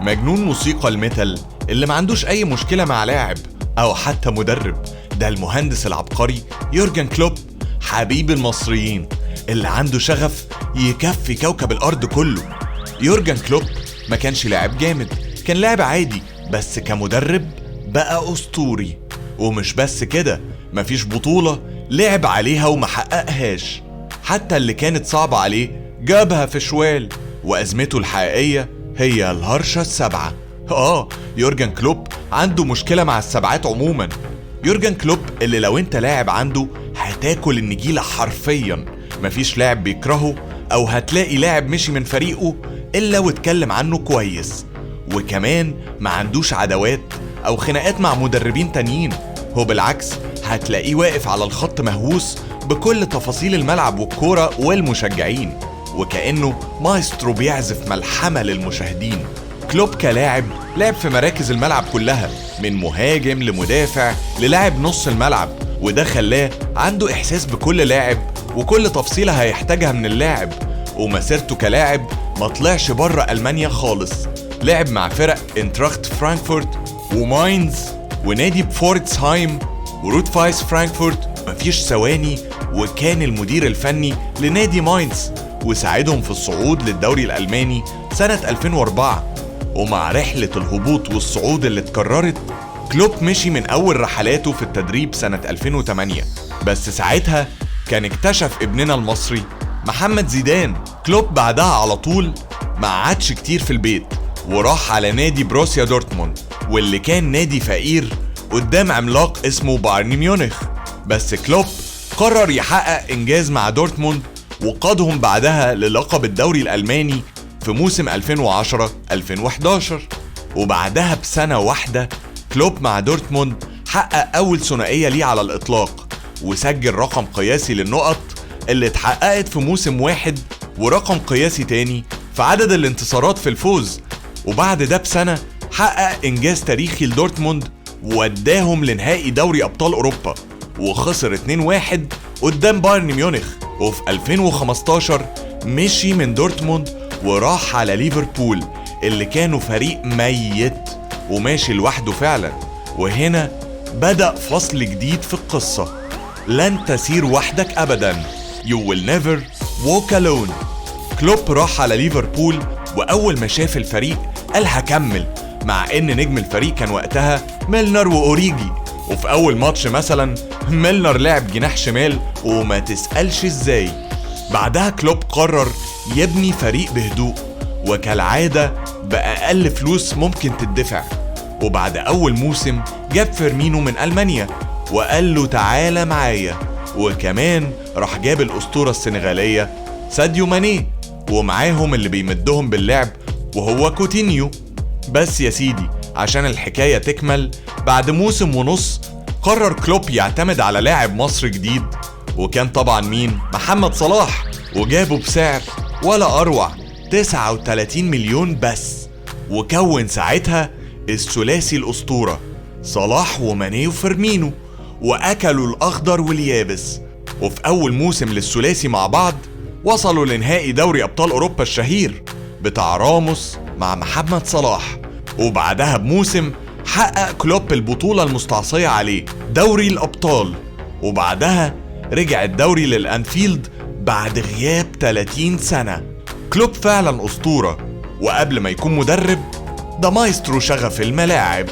مجنون موسيقى ال metal اللي ما عندوش أي مشكلة مع لاعب أو حتى مدرب، ده المهندس العبقري يورجن كلوب، حبيب المصريين اللي عنده شغف يكفي كوكب الأرض كله. يورجن كلوب ما كانش لاعب جامد، كان لاعب عادي، بس كمدرب بقى أسطوري. ومش بس كده، مفيش بطولة لعب عليها وما حققهاش، حتى اللي كانت صعبة عليه جابها في شوال. وأزمته الحقيقية هي الهرشة السبعة. يورجن كلوب عنده مشكلة مع السبعات عموما. يورجن كلوب اللي لو انت لاعب عنده هتاكل النجيلة حرفيا، مفيش لاعب بيكرهه أو هتلاقي لاعب مشي من فريقه إلا واتكلم عنه كويس. وكمان ما عندوش عداوات أو خناقات مع مدربين تانيين، هو بالعكس هتلاقيه واقف على الخط مهووس بكل تفاصيل الملعب والكورة والمشجعين، وكأنه مايسترو بيعزف ملحمة للمشاهدين. كلوب كلاعب لعب في مراكز الملعب كلها، من مهاجم لمدافع للاعب نص الملعب، وده خلاه عنده إحساس بكل لاعب وكل تفصيلة هيحتاجها من اللاعب. ومسيرته كلاعب ما طلعش بره ألمانيا خالص، لعب مع فرق انتراخت فرانكفورت وماينز ونادي بفورتسهايم وروتفايس فرانكفورت، مفيش ثواني وكان المدير الفني لنادي ماينز وساعدهم في الصعود للدوري الألماني سنة 2004. ومع رحلة الهبوط والصعود اللي اتكررت، كلوب مشي من أول رحلاته في التدريب سنة 2008، بس ساعتها كان اكتشف ابننا المصري محمد زيدان. كلوب بعدها على طول ما قعدش كتير في البيت وراح على نادي بروسيا دورتموند، واللي كان نادي فقير قدام عملاق اسمه بايرن ميونخ. بس كلوب قرر يحقق إنجاز مع دورتموند وقادهم بعدها للقب الدوري الألماني في موسم 2010-2011. وبعدها بسنة واحدة كلوب مع دورتموند حقق أول ثنائية ليه على الإطلاق، وسجل رقم قياسي للنقط اللي اتحققت في موسم واحد، ورقم قياسي تاني في عدد الانتصارات في الفوز. وبعد ده بسنة حقق إنجاز تاريخي لدورتموند ووداهم لنهائي دوري أبطال أوروبا، وخسر 2-1 قدام بايرن ميونخ. وفي 2015 مشي من دورتموند وراح على ليفربول اللي كانوا فريق ميت وماشي لوحده فعلا. وهنا بدأ فصل جديد في القصة، لن تسير وحدك أبدا، You will never walk alone. كلوب راح على ليفربول وأول ما شاف الفريق قال هكمل، مع إن نجم الفريق كان وقتها ميلنر وأوريجي. وفي أول ماتش مثلا ميلنر لعب جناح شمال وما تسألش إزاي. بعدها كلوب قرر يبني فريق بهدوء وكالعادة بأقل فلوس ممكن تدفع. وبعد أول موسم جاب فيرمينو من ألمانيا وقال له تعالى معايا، وكمان راح جاب الأسطورة السنغالية ساديو ماني، ومعاهم اللي بيمدهم باللعب وهو كوتينيو. بس يا سيدي عشان الحكاية تكمل، بعد موسم ونص قرر كلوب يعتمد على لاعب مصر جديد، وكان طبعا مين؟ محمد صلاح، وجابه بسعر ولا أروع 39 مليون بس. وكون ساعتها الثلاثي الأسطورة صلاح وماني وفيرمينو، وأكلوا الأخضر واليابس. وفي أول موسم للثلاثي مع بعض وصلوا لنهائي دوري أبطال أوروبا الشهير بتاع راموس مع محمد صلاح. وبعدها بموسم حقق كلوب البطولة المستعصية عليه دوري الأبطال، وبعدها رجع الدوري للأنفيلد بعد غياب 30 سنة. كلوب فعلا أسطورة، وقبل ما يكون مدرب ده مايسترو شغف الملاعب.